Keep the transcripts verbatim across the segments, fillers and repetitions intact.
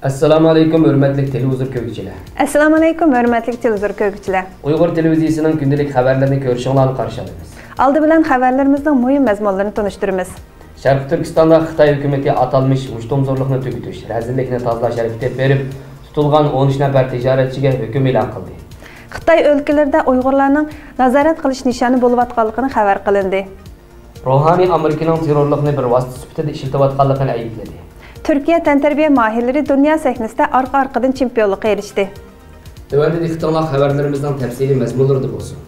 ئەسسالامۇ ئەلەيكۇم، ھۆرمەتلىك تېلېۋىزور كۆرگۈچىلەر. ئەسسالامۇ ئەلەيكۇم، ھۆرمەتلىك تېلېۋىزور كۆرگۈچىلەر. ئۇيغۇر تېلېۋىزىيىسىنىڭ كۈندىلىك خەۋەرلىرىنى كۆرۈشۈڭلارنى قارشى ئالىمىز. ئالدى بىلەن خەۋەرلىرىمىزنىڭ مۇھىم مەزمۇنلىرىنى تونۇشتۇرىمىز. شەرقىي تۈركىستاندا خىتاي ھۆكۈمىتى ئاتالمىش مۇشتۇمزورلۇقنى تۈگىتىش، رەزىللىكنى تازىلاش ھەرىكىتى ئېلىپ بېرىپ، تۇتۇلغان ئون ئۈچ نەپەر تىجارەتچىگە ھۆكۈم ئېلان قىلدى. خىتاي ئۆلكىلىرىدە ئۇيغۇرلارنىڭ نازارەت قىلىش نىشانى بولۇۋاتقانلىقىنى خەۋەر قىلىندى. روھانى ئامېرىكىنىڭ تېررورلۇقنى بىر ۋاسىتە سۈپىتىدە ئىشلىتىۋاتقانلىقىنى ئەيىبلىدى. تۈركىيە تەنتەربىيە ماھىرلىرى دۇنيا سەھنىسىدە ئارقا-ئارقىدىن چېمپىيونلۇققا ئېرىشتى. تۆۋەندە دىققىتىڭلار خەۋەرلىرىمىزنىڭ تەپسىلىي مەزمۇنلىرىدا بولسۇن.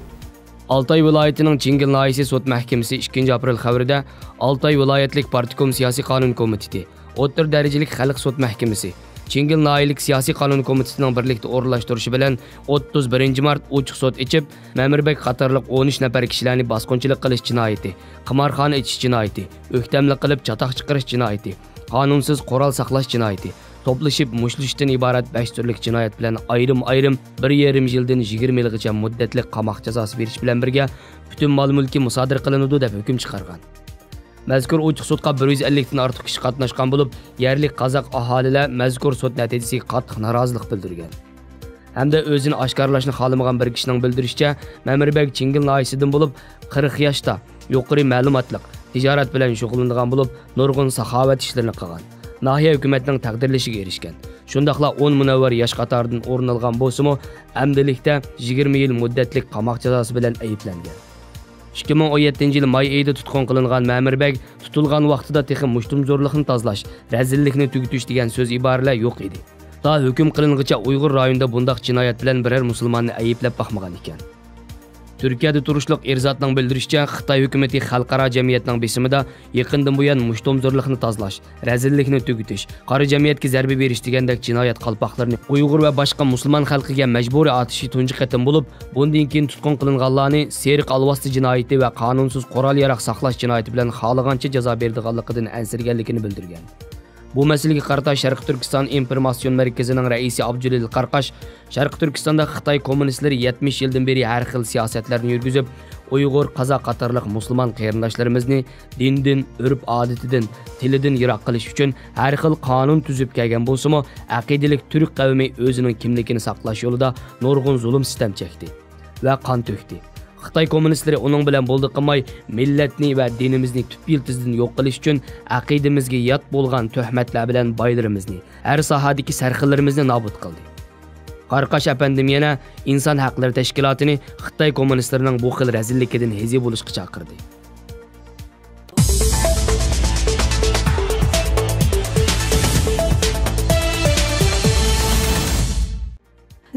ئالتاي ۋىلايىتىنىڭ چىڭگىل ناھىيەسى سوت مەھكىمىسى ئىككىنچى ئاپرېل خەۋىرىدە ئالتاي ۋىلايەتلىك پارتكوم سىياسىي قانۇن كومىتېتى، ئوتتۇرا دەرىجىلىك خەلق سوت مەھكىمىسى، چىڭگىل ناھىيەلىك سىياسىي قانۇن كومىتېتىنىڭ بىرلىكتە ئورۇنلاشتۇرۇشى بىلەن ئوتتۇز بىرىنچى مارت ئوچۇق سوت ئېچىپ، مەمۇر بەگ قاتارلىق ئون ئۈچ نەپەر كىشىلەرنى باسقۇنچىلىق قىلىش جىنايىتى، قىمارخانا ئېچىش جىنايىتى، ئۆكتەملىك قىلىپ چاتاق چىقىرىش جىنايىتى، قانۇنسىز قورال ساقلاش جىنايىتى، توپلىشىپ مۇشتلىشىشتىن ئىبارەت بەش تۈرلۈك جىنايەت بىلەن ئايرىم-ئايرىم بىر يېرىم يىلدىن يىگىرمە يىلغىچە مۇددەتلىك قاماق جازاسى بېرىش بىلەن بىرگە، پۈتۈن مال-مۈلكى مۇسادىرە قىلىنىدۇ، دەپ ھۆكۈم چىقارغان. مەزكۇر ئوچۇق سوتقا بىر يۈز ئەللىكتىن ئارتۇق كىشى قاتناشقان بولۇپ، يەرلىك قازاق ئاھالىلەر مەزكۇر سوت نەتىجىسىگە قاتتىق نارازىلىق بىلدۈرگەن. ھەمدە ئۆزىنى ئاشكارىلاشنى خالىمىغان بىر كىشىنىڭ بىلدۈرۈشىچە، مەمۇر بەگ چىڭگىل ناھىيەسىدىن بولۇپ، قىرىق ياشتا، يۇقىرى مەلۇماتلىق، تىجارەت بىلەن شۇغۇللىنىدىغان بولۇپ، نۇرغۇن ساخاۋەت ئىشلىرىنى قىلغان. ناھىيە ھۆكۈمەتنىڭ تەقدىرلىشىگە ئېرىشكەن. شۇنداقلا ئون مۇنەۋۋەر ياش قاتارىدىن ئورۇن ئالغان بولسىمۇ، ئەمدىلىكتە يىگىرمە يىل مۇددەتلىك قاماق جازاسى بىلەن ئەيىبلەنگەن. ئىككى مىڭ ئون يەتتىنچى يىل ماي ئېيىدا تۇتقۇن قىلىنغان مەمۇر بەگ تۇتۇلغان ۋاقتىدا تېخى مۇشتۇمزورلۇقنى تازىلاش، رەزىللىكنى تۈگىتىش دېگەن سۆز ئىبارىلەر يوق ئىدى. تا ھۆكۈم قىلىنغىچە ئۇيغۇر رايونىدا بۇنداق جىنايەت بىلەن بىرەر مۇسۇلماننى ئەيىبلەپ باقمىغان ئىكەن. تۈركىيەدە تۇرۇشلۇق ئېرزاتنىڭ بىلدۈرۈشىچە، خىتاي ھۆكۈمىتى خەلقئارا جەمئىيەتنىڭ بېسىمىدا يېقىندىن بۇيان مۇشتۇمزورلۇقنى تازىلاش، رەزىللىكنى تۈگىتىش، قارا جەمئىيەتكە زەربە بېرىش دېگەندەك جىنايەت قالپاقلىرىنى ئۇيغۇر ۋە باشقا مۇسۇلمان خەلقىگە مەجبۇرىي ئارتىشى تۇنجى قېتىم بولۇپ، بۇندىن كېيىن تۇتقۇن قىلىنغانلارنى سېرىق ئالۋاستى جىنايىتى ۋە قانۇنسىز قورال-ياراغ ساقلاش جىنايىتى بىلەن خالىغانچە جازا بېرىدىغانلىقىدىن ئەنسىرىگەنلىكىنى بىلدۈرگەن. بۇ مەسىلىگە قارىتا شەرقىي تۈركىستان ئىنفورماتسىيون مەركىزىنىڭ رەئىسى ئابدۇجېلىل قاراقاش، شەرقىي تۈركىستاندا خىتاي كوممۇنىستلىرى يەتمىش يىلدىن بېرى ھەر خىل سىياسەتلەرنى يۈرگۈزۈپ، ئۇيغۇر، قازاق قاتارلىق مۇسۇلمان قېرىنداشلىرىمىزنى دىندىن، ئۆرپ-ئادىتىدىن، تىلىدىن يىراق قىلىش ئۈچۈن ھەر خىل قانۇن تۈزۈپ كەلگەن بولسىمۇ، ئەقىدىلىك تۈرك قەۋمى ئۆزىنىڭ كىملىكىنى ساقلاش يولىدا نۇرغۇن زۇلۇم-سىتەم چەكتى ۋە قان تۆكتى. خىتاي كوممۇنىستلىرى ئۇنىڭ بىلەن بولدى قىلماي، مىللەتنى ۋە دىنىمىزنى تۈپ يىلتىزىدىن يوق قىلىش ئۈچۈن، ئەقىدىمىزگە يات بولغان تۆھمەتلەر بىلەن بايلىرىمىزنى، ھەر ساھەدىكى سەرخىللىرىمىزنى نابۇت قىلدى. قاراقاش ئەپەندىم يەنە ئىنسان ھەقلىرى تەشكىلاتىنى خىتاي كوممۇنىستلىرىنىڭ بۇ خىل رەزىللىكىدىن ھېزى بولۇشقا چاقىردى.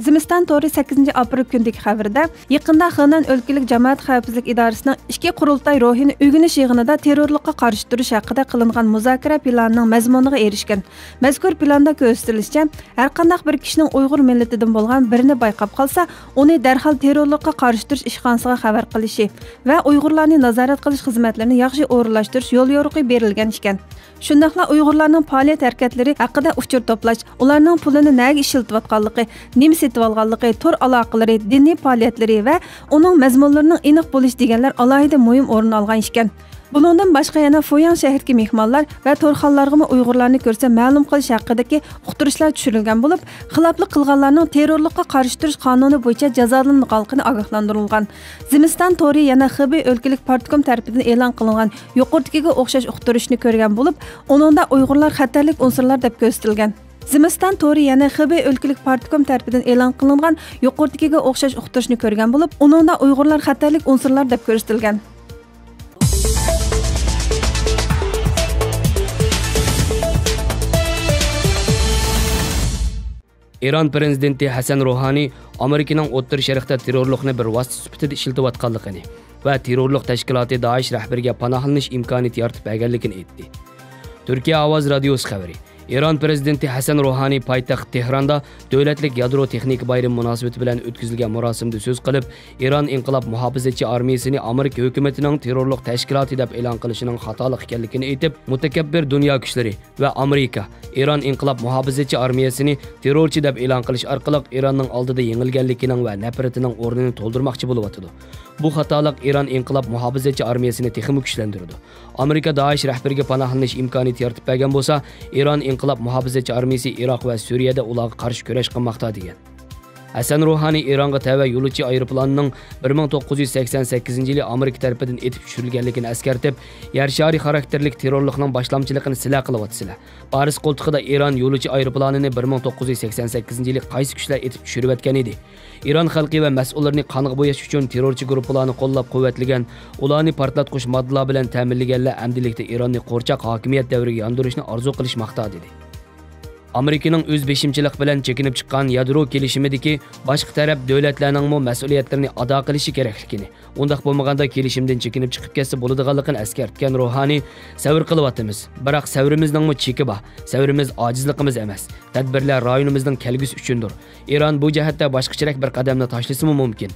زىمىستان تورى سەككىزىنچى ئاپرېل كۈنىدىكى خەۋىرىدە، يېقىندا خېنەن ئۆلكىلىك جامائەت خەۋپسىزلىك ئىدارىسىنىڭ ئىككى قۇرۇلتاي روھىنى ئۆگىنىش يىغىنىدا تېررورلۇققا قارشى تۇرۇش ھەققىدە قىلىنغان مۇزاكىرە پىلانىنىڭ مەزمۇنىغا ئېرىشكەن. مەزكۇر پىلاندا كۆرسىتىلىشىچە، ھەرقانداق بىر كىشىنىڭ ئۇيغۇر مىللىتىدىن بولغان بىرىنى بايقاپ قالسا، ئۇنى دەرھال تېررورلۇققا قارشى تۇرۇش ئىشخانىسىغا خەۋەر قىلىشى ۋە ئۇيغۇرلارنى نازارەت قىلىش خىزمەتلىرىنى ياخشى ئورۇنلاشتۇرۇش يوليورۇقى بېرىلگەن ئىكەن. شۇنداقلا ئۇيغۇرلارنىڭ پائالىيەت ھەرىكەتلىرى ھەققىدە ئۇچۇر توپلاش، ئۇلارنىڭ پۇلىنى نەگە ئىشلىتىۋاتقانلىقى، نېمە سېتىۋالغانلىقى، تور ئالاقىلىرى، دىنىي پائالىيەتلىرى ۋە ئۇنىڭ مەزمۇنلىرىنىڭ ئېنىق بولۇشى دېگەنلەر ئالاھىدە مۇھىم ئورۇن ئالغان ئىكەن. بۇنىڭدىن باشقا يەنە فۇياڭ شەھىرىدىكى مېھمانلار ۋە تورخانىلارغىمۇ ئۇيغۇرلارنى كۆرسە مەلۇم قىلىش ھەققىدىكى ئۇقتۇرۇشلار چۈشۈرۈلگەن بولۇپ، خىلاپلىق قىلغانلارنىڭ تېررورلۇققا قارشى تۇرۇش قانۇنى بويىچە جازالىنىدىغانلىقىنى ئاگاھلاندۇرۇلغان. زىمىستان تورى يەنە خېبېي ئۆلكىلىك پارتكوم تەرىپىدىن ئېلان قىلىنغان يۇقىرىدىكىگە ئوخشاش ئۇقتۇرۇشنى كۆرگەن بولۇپ، ئۇنىڭدا ئۇيغۇرلار خەتەرلىك ئۇنسۇرلار دەپ كۆرسىتىلگەن. زىمىستان تورى يەنە خېبېي ئۆلكىلىك پارتكوم تەرىپىدىن ئېلان قىلىنغان يۇقىرىدىكىگە ئوخشاش ئۇقتۇرۇشنى كۆرگەن بولۇپ، ئۇنىڭدا ئۇيغۇرلار خەتەرلىك ئۇنسۇرلار دەپ كۆرسىتىلگەن. ئىران پىرېزىدېنتى ھەسەن روھانى ئامېرىكىنىڭ ئوتتۇرا شەرقتە تېررورلۇقنى بىر ۋاسىتە سۈپىتىدە ئىشلىتىۋاتقانلىقىنى ۋە تېررورلۇق تەشكىلاتى دائىش رەھبىرىگە پاناھلىنىش ئىمكانىيىتى يارىتىپ بەرگەنلىكىنى ئېيتتى. تۈركىيە ئاۋازى رادىيوسى خەۋىرى. ئىران پىرېزىدېنتى ھەسەن روھانى پايتەخت تېھراندا دۆلەتلىك يادرو تېخنىكا بايرىمى مۇناسىۋىتى بىلەن ئۆتكۈزۈلگەن مۇراسىمدا سۆز قىلىپ، ئىران ئىنقىلاب مۇھاپىزەتچى ئارمىيىسىنى ئامېرىكا ھۆكۈمىتىنىڭ تېررورلۇق تەشكىلاتى دەپ ئېلان قىلىشىنىڭ خاتالىق ئىكەنلىكىنى ئېيتىپ، مۇتەكەببىر دۇنيا كۈچلىرى ۋە ئامېرىكا ئىران ئىنقىلاب مۇھاپىزەتچى ئارمىيەسىنى تېررورچى دەپ ئېلان قىلىش ئارقىلىق ئىراننىڭ ئالدىدا يېڭىلگەنلىكىنىڭ ۋە نەپرىتىنىڭ ئورنىنى تولدۇرماقچى بولۇۋاتىدۇ. بۇ خاتالىق ئىران ئىنقىلاب مۇھاپىزەتچى ئارمىيەسىنى تېخىمۇ كۈچلەندۈرىدۇ. ئامېرىكا دائىش رەھبىرىگە پاناھلىنىش ئىمكانىيىتى يارىتىپ بەرگەن بولسا، ئىران ئىنقىلاب مۇھاپىزەتچى ئارمىيەسى ئىراق ۋە سۈرىيەدە ئۇلارغا قارشى كۈرەش قىلماقتا، دېگەن. ھەسەن روھانى ئىرانغا تەۋە يولۇچى ئايروپىلانىنىڭ بىر مىڭ توققۇز يۈز سەكسەن سەككىزىنچى يىلى ئامېرىكا تەرىپىدىن ئېتىپ چۈشۈرۈلگەنلىكىنى ئەسكەرتىپ، يەر شارى خاراكتېرلىك تېررورلۇقنىڭ باشلامچىلىقىنى سىلەر قىلىۋاتىسىلەر. پارس قولتۇقىدا ئىران يولۇچى ئايروپىلانىنى بىر مىڭ توققۇز يۈز سەكسەن سەككىزىنچى يىلى قايسى كۈچلەر ئېتىپ چۈشۈرۈۋەتكەن ئىدى؟ ئىران خەلقى ۋە مەسئۇللىرىنى قانغا بوياش ئۈچۈن تېررورچى گۇرۇپپىلارنى قوللاپ-قۇۋۋەتلىگەن، ئۇلارنى پارتلاتقۇچ ماددىلار بىلەن تەمىنلىگەنلەر ئەمدىلىكتە ئىراننى قورچاق ھاكىمىيەت دەۋرىگە ياندۇرۇشنى ئارزۇ قىلىشماقتا، دېدى. ئامېرىكىنىڭ ئۆز بېشىمچىلىق بىلەن چېكىنىپ چىققان يادرو كېلىشىمىدىكى باشقا تەرەپ دۆلەتلەرنىڭمۇ مەسئۇلىيەتلىرىنى ئادا قىلىشى كېرەكلىكىنى، ئۇنداق بولمىغاندا كېلىشىمدىن چېكىنىپ چىقىپ كەتسە بولىدىغانلىقىنى ئەسكەرتكەن روھانى، سەۋر قىلىۋاتىمىز، بىراق سەۋرىمىزنىڭمۇ چېكى بار. سەۋرىمىز ئاجىزلىقىمىز ئەمەس. تەدبىرلەر رايونىمىزنىڭ كەلگۈسى ئۈچۈندۇر. ئىران بۇ جەھەتتە باشقىچىراق بىر قەدەمنى تاشلىسىمۇ مۇمكىن.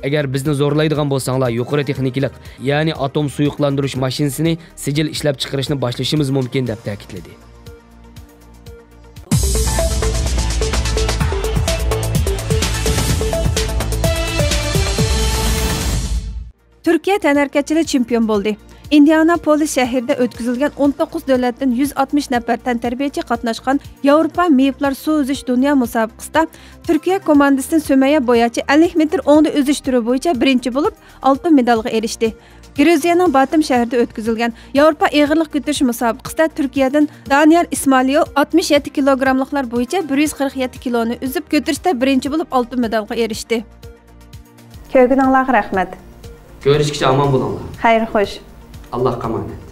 ئەگەر بىزنى زورلايدىغان بولساڭلار، يۇقىرى تېخنىكىلىق، يەنى ئاتوم سۇيۇقلاندۇرۇش ماشىنىسىنى سىجىل ئىشلەپچىقىرىشنى باشلىشىمىز مۇمكىن، دەپ تەكىتلىدى. تۈركىيە تەنھەرىكەتچىلىرى چېمپىيون بولدى. ئىندىئاناپولىس شەھىرىدە ئۆتكۈزۈلگەن ئون توققۇز دۆلەتتىن يۈز ئاتمىش نەپەر تەنتەربىيەچى قاتناشقان ياۋروپا مېيىپلار سۇ ئۈزۈش دۇنيا مۇسابىقىسىدە تۈركىيە كوماندىسى سۈمەييە بوياچى ئەللىك مېتىر ئوڭدا ئۈزۈش تۈرى بويىچە بىرىنچى بولۇپ، ئالتۇن مېدالغا ئېرىشتى. گرۇزىيەنىڭ باتۇم شەھىرىدە ئۆتكۈزۈلگەن ياۋروپا ئېغىرلىق كۆتۈرۈش مۇسابىقىسىدە تۈركىيەدىن دانىيال ئىسماليو ئاتمىش يەتتە كىلوگراملىقلار بويىچە بىر يۈز قىرىق يەتتە كىلونى ئۈزۈپ، كۆتۈرۈشتە بىرىنچى بولۇپ، ئالتۇن مېدالغا ئېرىشتى. كۆرگىنىڭلارغا رەھمەت. كۆرۈشكىچە ئامان بولۇڭلار. خەير خوش. ئاللاھقا ئامانەت.